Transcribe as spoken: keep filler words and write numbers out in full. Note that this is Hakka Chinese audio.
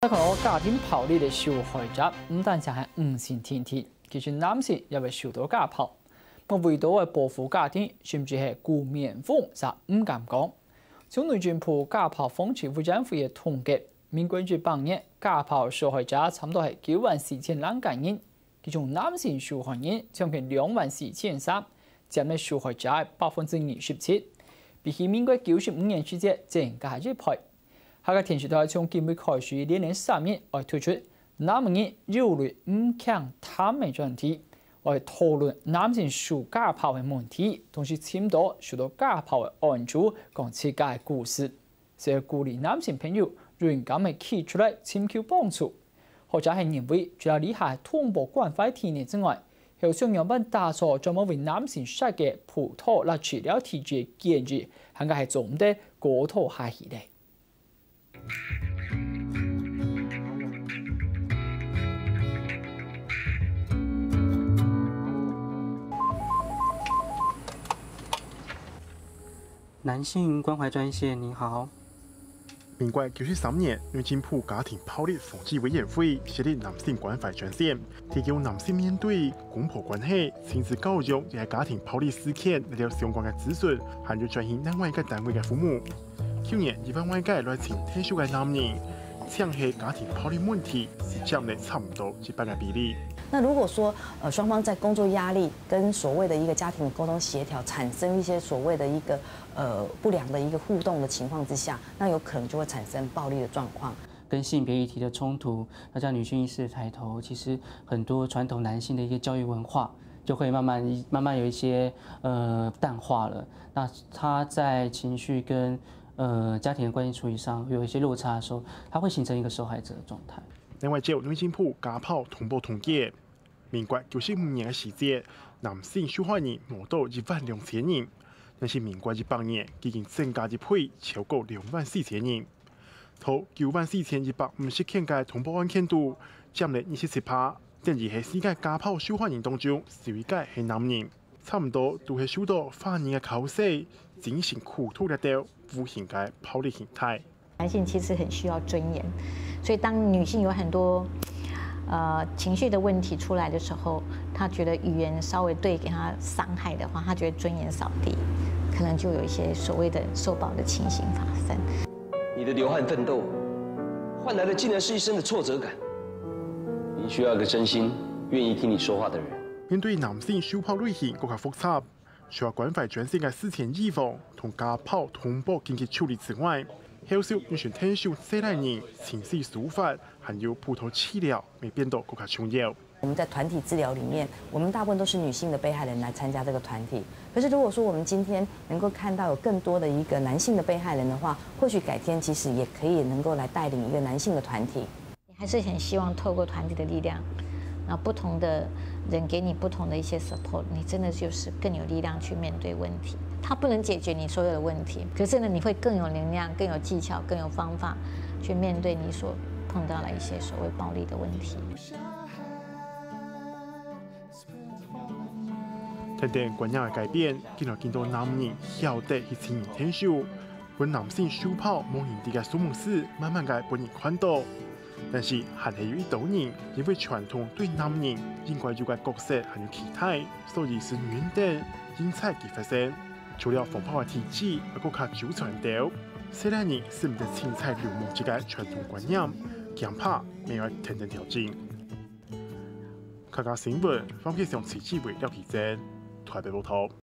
再看到家庭暴力个受害者，毋單淨係女性群體，其實男性也會受到家暴。莫為著愛保護家庭，甚至係顧面風，也毋敢講。從內政部家暴防治委員會个統計，民國一百年家暴受害者差毋多係九萬四千零個人，其中男性受害人將近兩萬四千三，佔了受害者个百分之二十七，比起民國九十五年時節增加一倍。 客家電視台從今晡日開始連連三日愛推出男女憂慮毋驚談个專題，愛討論男性受家暴个問題，同時尋到受到家暴个案主講自家个故事，所以鼓勵男性朋友勇敢个企出來尋求幫助。學者係認為，除了這下通報關懷體系之外，還有想仰般打造專門為男性設計輔導摎治療體制个建議，還過係做毋得過渡下去咧。 男性關懷專線，您好。民國九十三年，內政部家庭暴力防治委員會設立男性關懷專線，提供男性面對公婆關係、親子教育以及家庭暴力事件這兜相關个諮詢，還有轉去另外一個單位个服務。去年，一萬外個來尋𢯭手个男人，淨係家庭暴力問題，就佔了差毋多一半个比例。那如果說，呃，雙方在工作壓力跟所謂的一個家庭溝通協調產生一些所謂的一個，呃，不良的一個互動的情況之下，那有可能就會產生暴力的狀況。跟性別議題的衝突，那像女性意識抬頭，其實很多傳統男性的一些教育文化就會慢慢，慢慢有一些，呃，淡化了。那他在情緒跟，呃，家庭的關係處理上有一些落差的時候，他會形成一個受害者的狀態。另外，照內政部家暴通報統計，民國九十五年个時節，男性受害人無到一萬兩千人，但是民國一百年已經增加一倍，超過兩萬四千人。在九萬四千一百五十件个通報案件肚，佔了二十七趴，等於係四個家暴受害人當中，有一個係男人。差毋多都係受到法律个考試、精神苦痛這兜無形个暴力形態。男性其實很需要尊嚴，所以當女性有很多，呃，情緒的問題出來的時候，她覺得語言稍微對給她傷害的話，她覺得尊嚴掃地，可能就有一些所謂的受暴的情形發生。你的流汗奮鬥，換來的竟然是一身的挫折感。你需要一個真心、願意聽你說話的人。面對男性受暴類型更加複雜，除了關懷專線个四千預防同家暴通報緊急處理之外，後續女性𢯭手細賴人情緒抒發，還有輔導治療，也變到更加重要。我們在團體治療裡面，我們大部分都是女性的被害人來參加這個團體。可是如果說我們今天能夠看到有更多的一個男性的被害人的話，或許改天其實也可以能夠來帶領一個男性的團體。你還是很希望透過團體的力量，那不同的人給你不同的一些 support，你真的就是更有力量去面對問題。它不能解決你所有的問題，可是呢，你會更有能量、更有技巧、更有方法去面對你所碰到的一些所謂暴力的問題。 跈等觀念个改變，竟然見到男人曉得去尋人𢯭手，分男性受暴無人知个數目字慢慢个分人看到。但是，還係有一兜人因為傳統對男人應該有个角色還有期待，所以係忍等、忍在佢發生。除了防暴个體制，還過較周全兜，細賴人係毋得凊彩流目這个傳統觀念，驚怕乜愛跈等調整。 客家新聞，黃傑祥、徐志偉、廖啟珍，台北報導。